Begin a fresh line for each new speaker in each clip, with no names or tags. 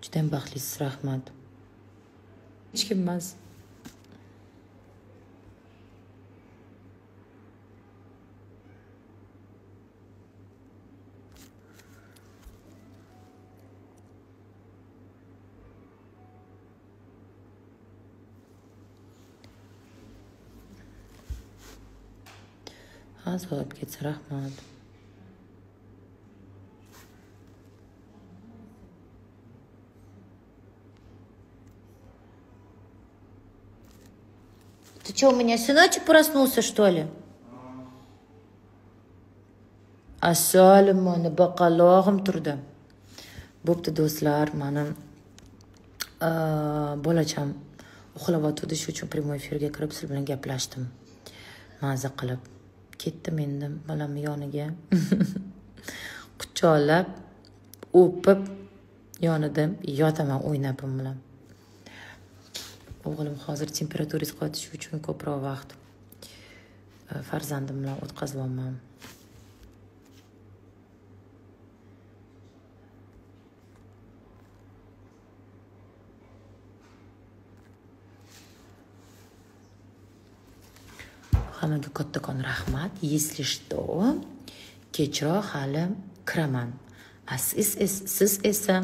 Judayam baxtlisiz, rahmat. Hech kim emas. Ha, zo'rab ketsa, rahmat. Ты что, у меня сыночек проснулся, что ли? Asalim, mani baqalog'im turdi. Bo'pti do'stlar, mani bolacham uxlayotgandi, shu uchun prямой efirga kirib siz bilan gaplashdim. Maza qilib ketdim endi bolamni yoniga. Quchoqlab, o'pib yonida yotaman o'ynab bilan. O'g'lim hozir temperaturasi qotishi uchun ko'proq vaqt farzandim bilan o'tkazyapman. Hammaga kattakon rahmat. Если что, kechroq hali kiraman. Siz esa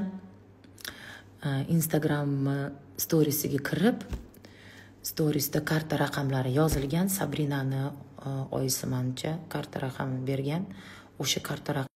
Instagram storiesiga kirib, storiesda karta raqamlari yozilgan, Sabrinani oyisi manimcha karta raqamini bergan. O'sha karta